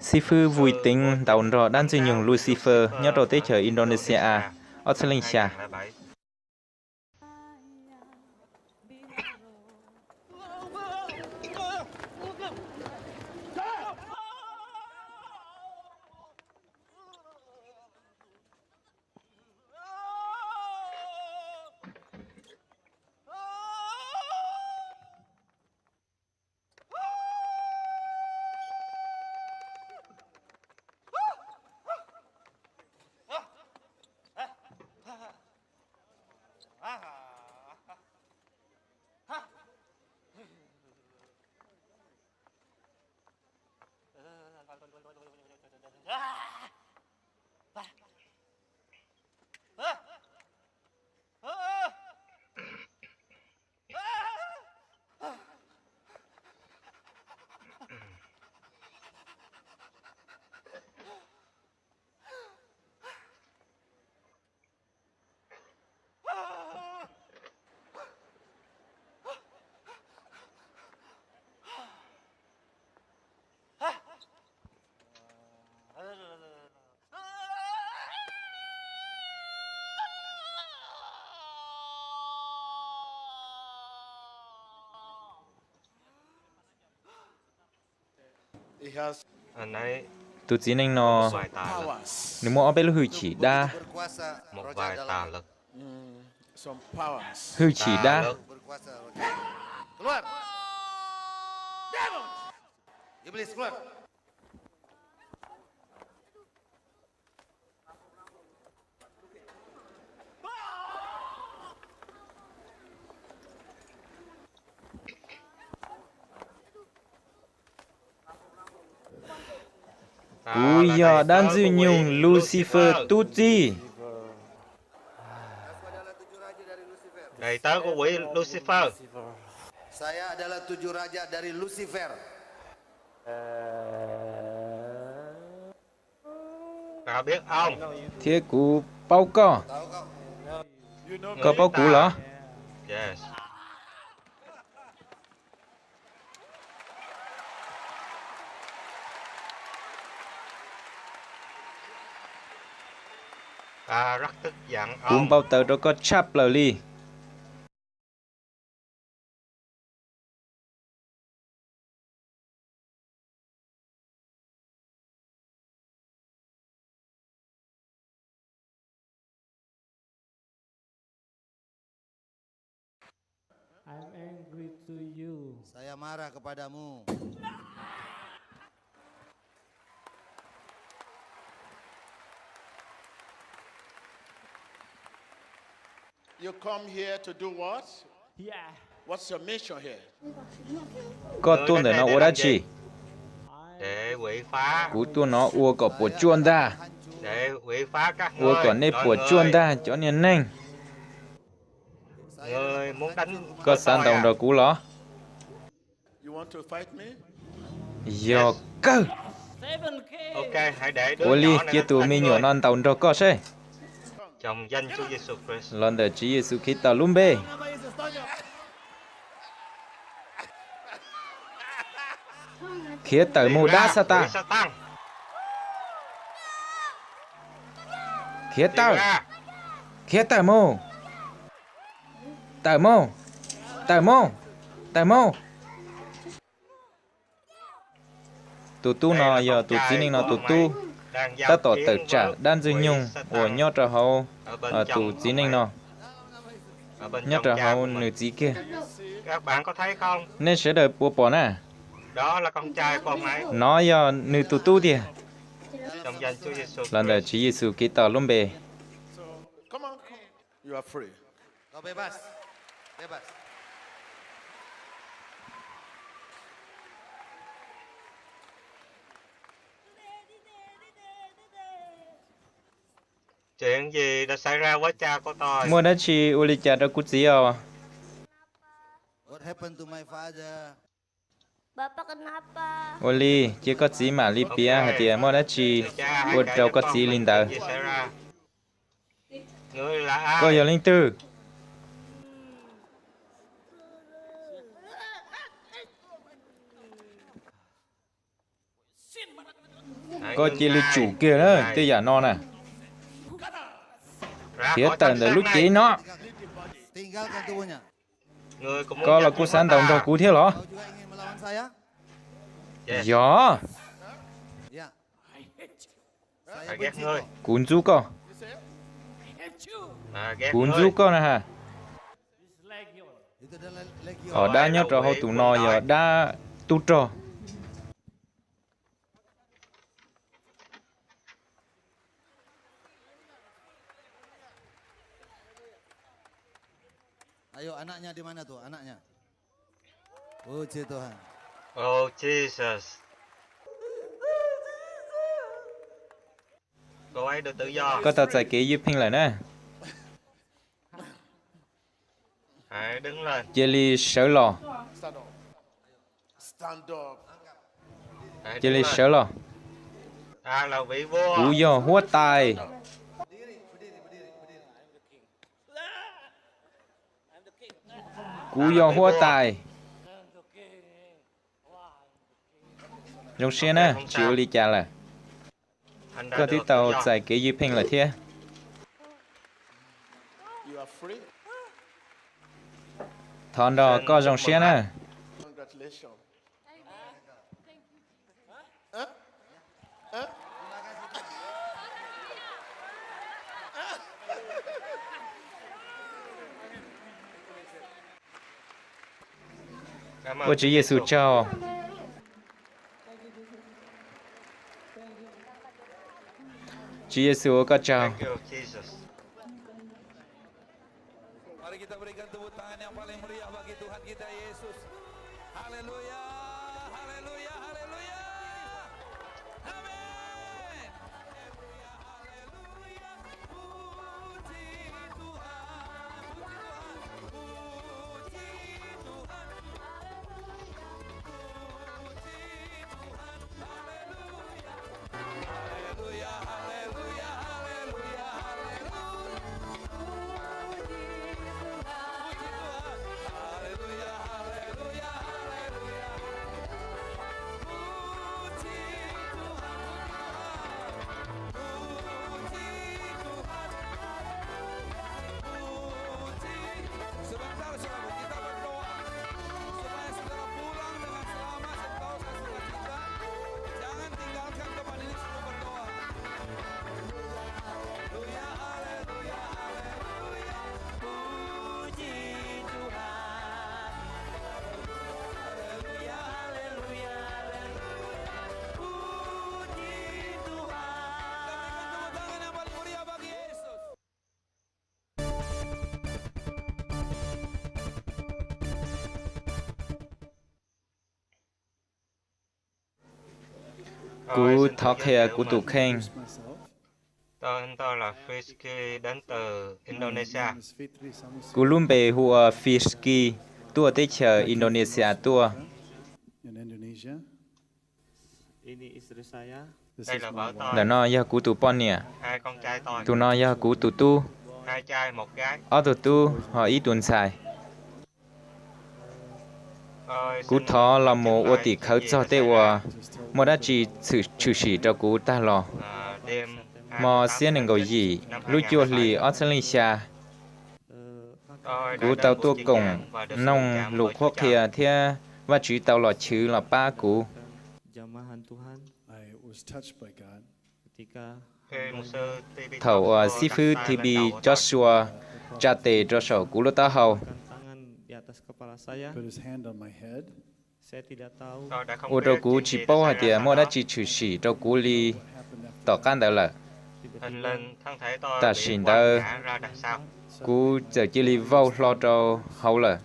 Xib fwb Vui Teev ntaus nrog dab ntxwg nyoog Lucifer nyob rau teb chaws Indonesia a, ob txhiab leej xya. Tus txiv neej no, nws muaj ob peb lub hwj chim dab. Hwj chim dab. Kuv yog dab ntxwg nyoog Lucifer tub txib. Thiab kuv paub koj. Koj paub kuv los? Kuv npau taws rau koj tshaj plaws li. Koj tuaj ntawm no ua dab tsi? Kuv tuaj no ua kom puas tsuaj ntag. Ua kom nej puas tsuaj ntag cov niag neeg. Koj xav ntaus nrog kuv los? Yog kawg. Ua li cia tus me nyuam no ntaus nrog koj seb. Los ntawm Tswv Yexus Khetos lub npe. Khiav tawm mus dab Xatas. Khiav tawm. Khiav tawm mus. Tawm mus. Tawm mus. Tawm mus. Tus tub no yog tus txiv neej no tus tub, tab tom tawm tsam dab ntxwg nyoog uas nyob rau hauv tus txiv neej no, nyob rau hauv nws txiv kiag. Nej sawv daws puas pom na? Nov yog nws tus tub tiag. Los ntawm Tswv Yexus Khetos lub npe. Muaj dab tsi ua li cas rau kuv txiv os? Ua li, cia koj txiv mam li piav hais tias muaj dab tsi ua rau koj txiv li ntawd. Koj yog leej twg? Koj cia li tsum kiag na tej yam no na. Khiav tawm ntawm lub cev no. Koj los kuj xav ntaus nrog kuv thiab los? Yog. Kuv ntxub koj. Kuv ntxub koj na ha. Os, dab nyob rau hauv tus no yog dab tub rog. Koj tau txais kev ywj pheej lawm na. Cia li sawv los. Cia li sawv los. Kuv yog huab tais. Kuv yog huab tais. Zoo siab na, tsis ua li cas lawm. Koj twb tau txais kev ywj pheej lawm thiab. Thov nrog koj zoo siab na. Ua Tswv Yexus tsaug. Tswv Yexus ua koj tsaug. Kuv thov qhia kuv tus kheej. Kuv lub npe hu ua Fiski, tuaj teb chaws Indonesia tuaj. Ntawm no yog kuv tus poj niam. Tus no yog kuv tus tub. Ob tug tub ho ib tug ntxhais. Kuv thov los mus ua tim khawv txog tej uas muaj dab tsi tshwm sim rau kuv tag los. Hmo xiab nees nkaum yim lub cuaj hlis ob txhiab leej xya, kuv tau tuaj koom noog lus qhuab qhia thiab Vajtswv tau los chwv los pab kuv. Thaum uas xib fwb T B Joshua tsa tes rau saum kuv lub taub hau, ua rau kuv tsis paub hais tias muaj dab tsi tshwm sim rau kuv li tom qab ntawd lawm. Tam sim ntawd kuv txawm cia li vau hlo rau hauv lawm.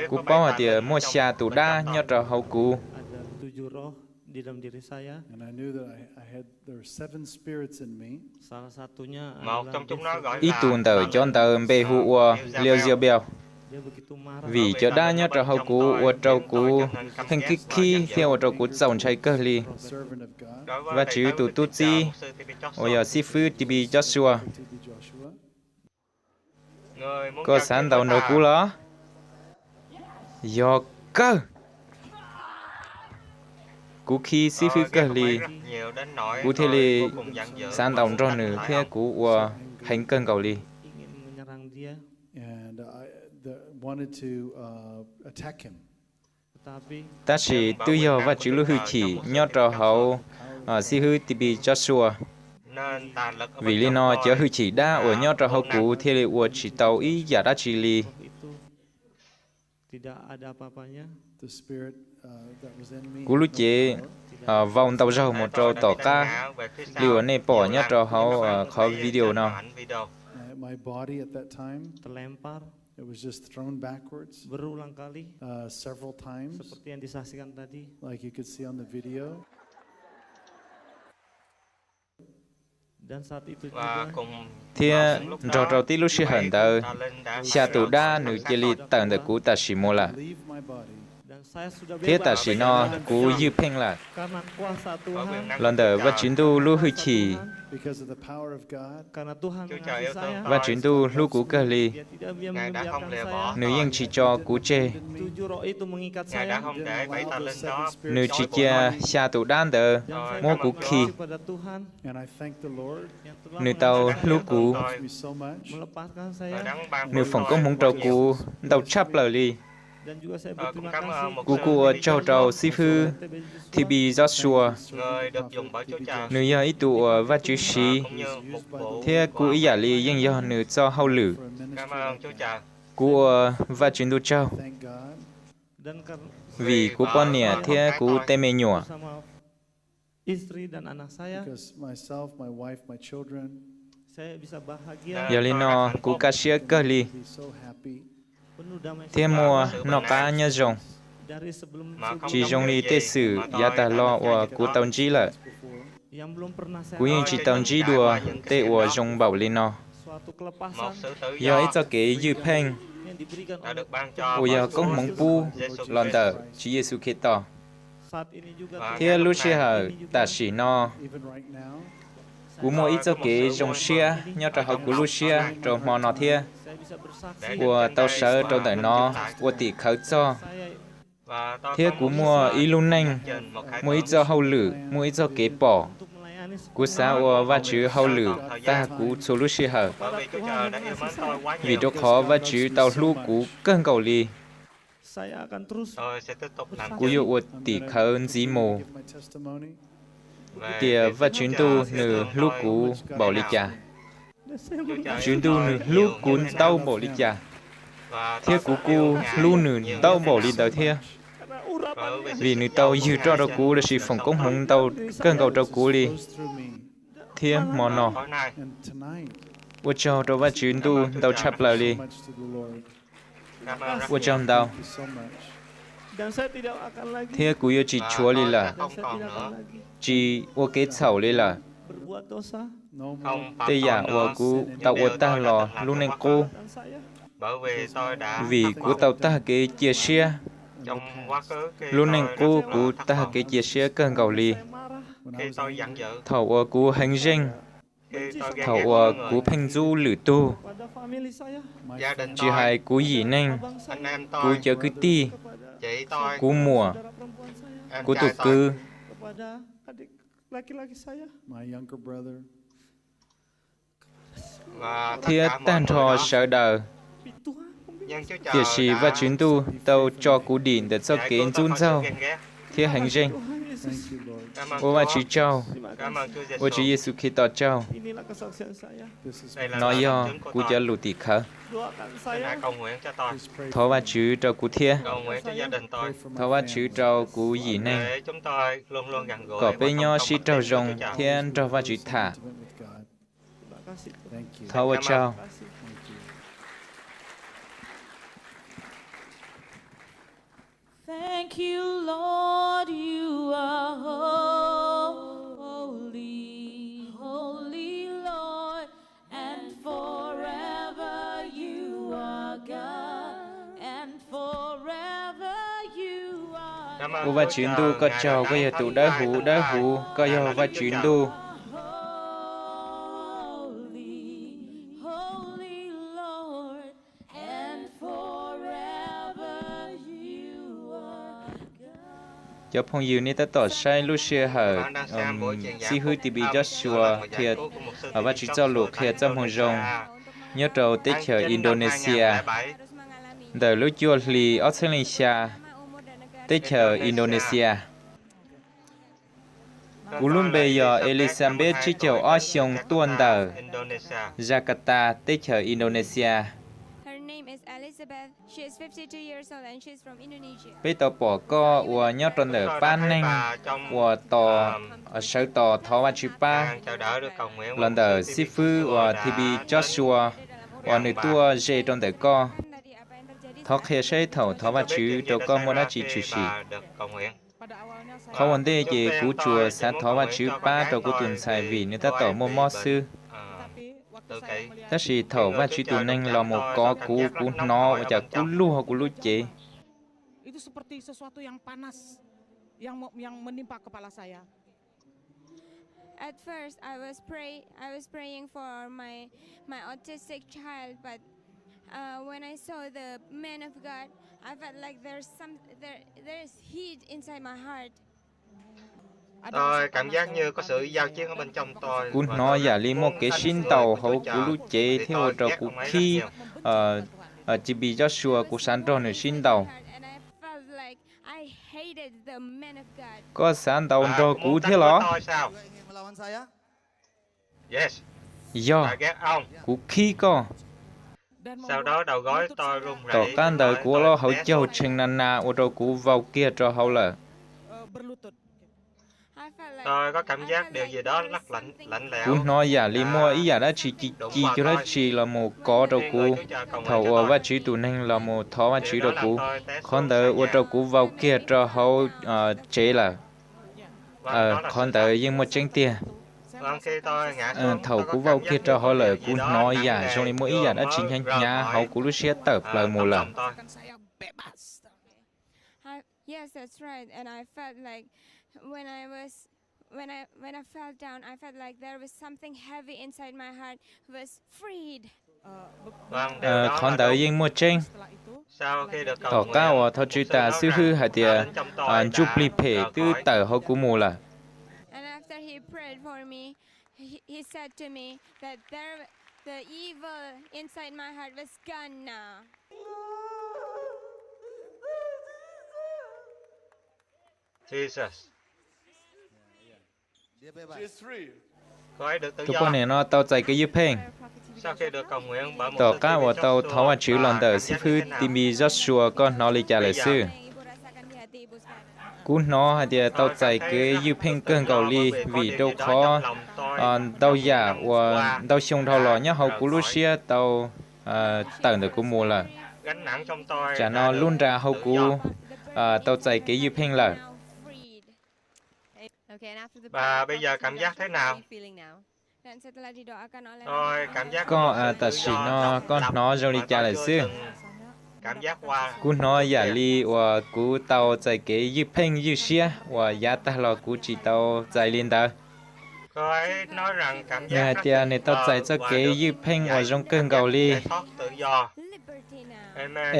Kuv paub hais tias muaj xya tus dab nyob rau hauv kuv. Ib tug ntawm cov ntawd npe hu ua Legion Bell. Vim cov dab nyob rau hauv kuv ua rau kuv pheej khib khib thiab ua rau kuv txaus ntshai kawg li. Vajtswv tus tub txib uas yog xib fwb T B Joshua, koj xav ntaus nrog kuv los? Yog kawg. Kuv khi xib fwb kawg li, kuv thiaj li xav ntaus nrog nws thiab kuv ua heev kawg nkaus li. Tab sis twb yog Vajtswv lub hwj chim nyob rau hauv xib fwb T B Joshua. Vim li no cov hwj chim dab uas nyob rau hauv kuv thiaj li ua tsis tau ib yam dab tsi li. Kuv lub cev vau ntau zaug mus rau tom qab li uas nej pom nyob rau hauv qhov video no. Thiab nrog rau tib lub sij hawm ntawd, xya tus dab nws cia li tawm ntawm kuv tam sim mus lawm. Thiab tam sim no kuv ywj pheej lawm los ntawm Vajtswv ntuj lub hwj chim. Vajtswv ntuj hlub kuv kawg li, nws yeej tsis tso kuv tseg. Nws tsis cia xya tus dab ntawd muab kuv khi. Nws tau hlub kuv. Nws foom koob hmoov rau kuv ntau tshaj plaws li. Kuv kuj ua tsaug rau xib fwb T B Joshua. Nws yog ib tug uas Vajtswv siv, thiab kuj ib yam li yeej yog nws txoj hauj lwm. Kuv ua Vajtswv ntuj tsaug vim kuv poj niam thiab kuv tej me nyuam. Yog li no, kuv kaj siab kawg li thiab muaj noj qab nyob zoo, tsis zoo li tej xwm yav tag los uas kuv tau ntsib lawm. Kuv yeej tsis tau ntsib dua tej uas zoo npaum li no. Yog ib txoj kev ywj pheej uas yog koob hmoov pub los ntawm Tswv Yexus Khetos. Thiab lub sij hawm tam sim no, kuv muaj ib txoj kev zoo siab nyob rau hauv kuv lub siab rau hmo no thiab, uas tau sawv rau ntawm no ua tim khawv txog. Thiab kuv muaj ib lub neej, muaj ib txoj hauj lwm, muaj ib txoj kev pom. Kuv xav ua Vajtswv hauj lwm tag kuv txhua lub sij hawm, vim rau qhov Vajtswv tau hlub kuv kawg nkaus li. Kuv yuav ua tim khawv ntxiv mus tias Vajtswv ntuj nws hlub kuv npaum li cas, Tswv ntuj nws hlub kuv ntau npaum li cas, thiab kuv kuj hlub nws ntau npaum li ntawd thiab, vim nws tau ywg roj rau kuv lossis foom koob hmoov ntau kawg nkaus rau kuv li. Thiab hmo no, ua tsaug rau Vajtswv ntuj ntau tshaj plaws li. Ua tsaug ntau. Thiab kuv yuav tsis tshuav li lawm, tsis ua kev txhaum li lawm. Tej yam uas kuv tau ua tag los lub neej qub, vim kuv tau tag kev cia siab. Lub neej qub kuv tag kev cia siab kawg nkaus li. Thaum uas kuv heev zeej, thaum uas kuv pheej ntxub lwm tug, tsis hais kuv yim neeg, kuv cov kwv tij, kuv muam, kuv tus kwv, thiab tag nrho sawv daws. Tiam sis Vajtswv ntuj tau tso kuv dim ntawm txoj kev ntxub ntxaug thiab heev zeej. Ua Vajtswv tsaug, ua Tswv Yexus Khetos tsaug. Nov yog kuv cov lus tim khawv. Thov Vajtswv rau kuv thiab. Thov Vajtswv rau kuv yim neeg, kom peb nyob sib raug zoo thiab nrog Vajtswv tham. Thov ua tsaug. Thank you, Lord, you are holy, holy Lord, and forever you are God, and forever you are Ua Vajtswv ntuj koj tsaug, koj yog tus dawb huv dawb huv, koj yog Vajtswv ntuj. Holy, holy Lord, and forever you are God. Cov phooj ywg, nej tab tom saib lub sij hawm Xib Hwb T B Joshua qhia Vajtswv txoj lus, qhia txoj moo zoo nyob rau teb chaws Indonesia ntawm lub cuaj hli ob txhiab leej xya, teb chaws Indonesia. Kuv lub npe yog Elizabeth, tsib caug ob xyoo, tuaj ntawm Jakarta, teb chaws Indonesia. Peb tau pom koj uas nyob rau ntawm pab neeg uas tos, sawv tos thov Vajtswv pab los ntawm Xib Hwb uas T B Joshua uas nws tuaj ze rau ntawm koj. Thov qhia saib thaum thov Vajtswv rau koj muaj dab tsi tshwm sim. Qhov ua ntej ces kuv tsuas xav thov Vajtswv pab rau kuv tus ntxhais vim nws tab tom muaj mob xwb. Tab sis thaum Vajtswv tus neeg los mus kov kuv, kuv hnov ua cas kub lug hauv kuv lub cev. Kuv hnov yam li muaj kev sib ntaus hauv kuv lub cev thiab ua rau kuv khib T B Joshua, kuv xav nrog nws sib ntaus. Koj xav ntaus nrog kuv thiab los? Yog, kuv khib koj. Tom qab ntawd kuv ua lub hauv caug tshee na na ua rau kuv vau kiag rau hauv lawm. Kuv hnov yam li muaj ib yam dab tsi ci ci cuag dab tsi los mus kov rau kuv thaum uas Vajtswv tus neeg los mus thov Vajtswv rau kuv. Qhov ntawd ua rau kuv vau kiag rau hauv tsev lawm. Qhov ntawd yeej muaj tseeb tiag. Thaum kuv vau kiag rau hauv lawm, kuv hnov yam zoo li muaj ib yam dab tsi hnyav hnyav hauv kuv lub siab tawm plaws mus lawm. Qhov ntawd yeej muaj tseeb. Tom qab uas thov Tswv tas, xib hwb hais tias, ntsuj plig phem twb tawm hauv kuv mus lawm. Tus poj niam no tau txais kev ywj pheej. Tom qab uas tau thov Vajtswv los ntawm xib fwb Timi Joshua, koj hnov li cas lawm xwb? Kuv hnov hais tias tau txais kev ywj pheej kawg nkaus li, vim rau qhov ntau yam uas ntau xyoo dhau los nyob hauv kuv lub siab tau tawm ntawm kuv mus lawm. Tsam no lub nra hauv kuv tau txais kev ywj pheej lawm. Koj tam sim no koj hnov zoo li cas lawm xwb? Kuv hnov yam li uas kuv tau txais kev ywj pheej ywj siab uas yav tag los kuv tsis tau txais li ntawd. Nws hais tias nws tau txais txoj kev ywj pheej uas zoo kawg nkaus li.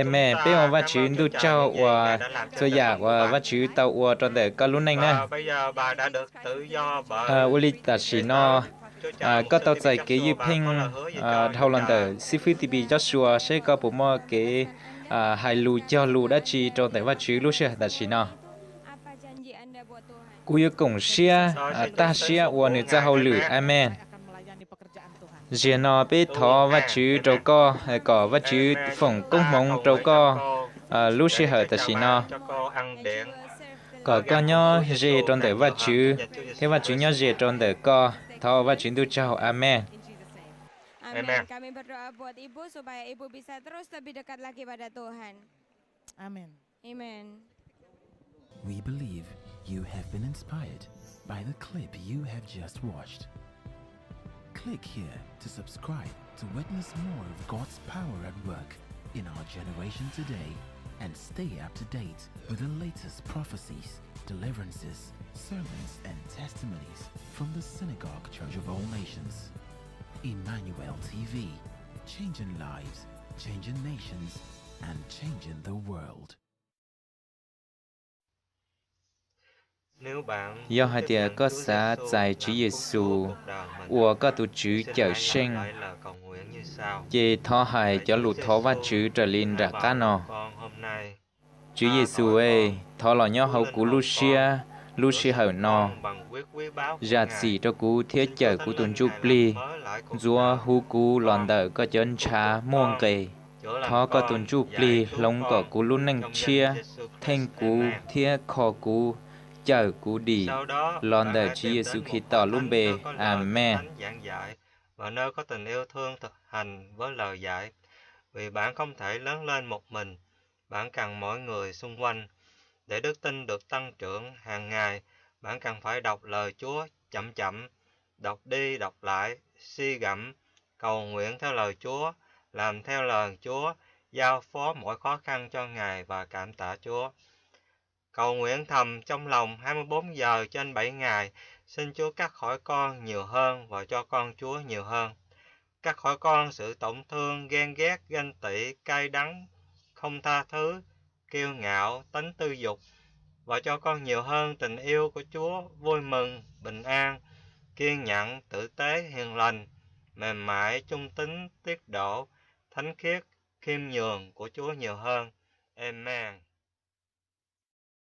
Amees. Peb ua Vajtswv ntuj tsaug uas txhua yam uas Vajtswv tau ua rau ntawm koj lub neej na. Ua li tam sim no koj tau txais kev ywj pheej dhau los ntawm xib fwb Timi Joshua, seb koj puas muaj kev hais lus cog lus dab tsi rau ntawm Vajtswv lub sij hawm tam sim no. Kuv yuav koom siab tag siab ua nws txoj hauj lwm. Amees. Ziag no peb thov Vajtswv rau koj kom Vajtswv foom koob hmoov rau koj lub sij hawm tam sim no, kom koj nyob ze rau ntawm Vajtswv thiab Vajtswv nyob ze rau ntawm koj. Thov Vajtswv ntuj tsaug. Amees. We believe you have been inspired by the clip you have just watched. Click here to subscribe to witness more of God's power at work in our generation today and stay up to date with the latest prophecies, deliverances, sermons, and testimonies from the Synagogue Church of All Nations. Emmanuel T V, changing lives, changing nations, and changing the world. Yog hais tias koj xav txais Tswv Yexus ua koj tus Tswv Cawmseej, ces thov hais cov lus thov Vajtswv raws li nram qab no: Tswv Yexus, thov los nyob hauv kuv lub siab lub sij hawm no. Zam txim rau kuv thiab cawm kuv tus ntsuj plig. Ntxuav hu kuv los ntawm koj cov ntshav muaj nqis. Thov koj tus ntsuj plig hloov kom kuv lub neej tshiab, theej kuv thiab kho kuv, cawm kuv dim. Los ntawm Tswv Yexus Khetos lub npe, Amees. Và nơi có tình yêu thương thực hành với lời dạy. Vì bạn không thể lớn lên một mình, bạn cần mọi người xung quanh. Để đức tin được tăng trưởng hàng ngày, bạn cần phải đọc lời Chúa chậm chậm, đọc đi đọc lại, suy gẫm, cầu nguyện theo lời Chúa, làm theo lời Chúa, giao phó mỗi khó khăn cho Ngài và cảm tạ Chúa. Cầu nguyện thầm trong lòng hai mươi bốn giờ trên bảy ngày, xin Chúa cắt khỏi con nhiều hơn và cho con Chúa nhiều hơn. Cắt khỏi con sự tổn thương, ghen ghét, ganh tị, cay đắng, không tha thứ, kiêu ngạo, tánh tư dục, và cho con nhiều hơn tình yêu của Chúa, vui mừng, bình an, kiên nhẫn, tử tế, hiền lành, mềm mại, trung tín, tiết đổ, thánh khiết, khiêm nhường của Chúa nhiều hơn. Amen.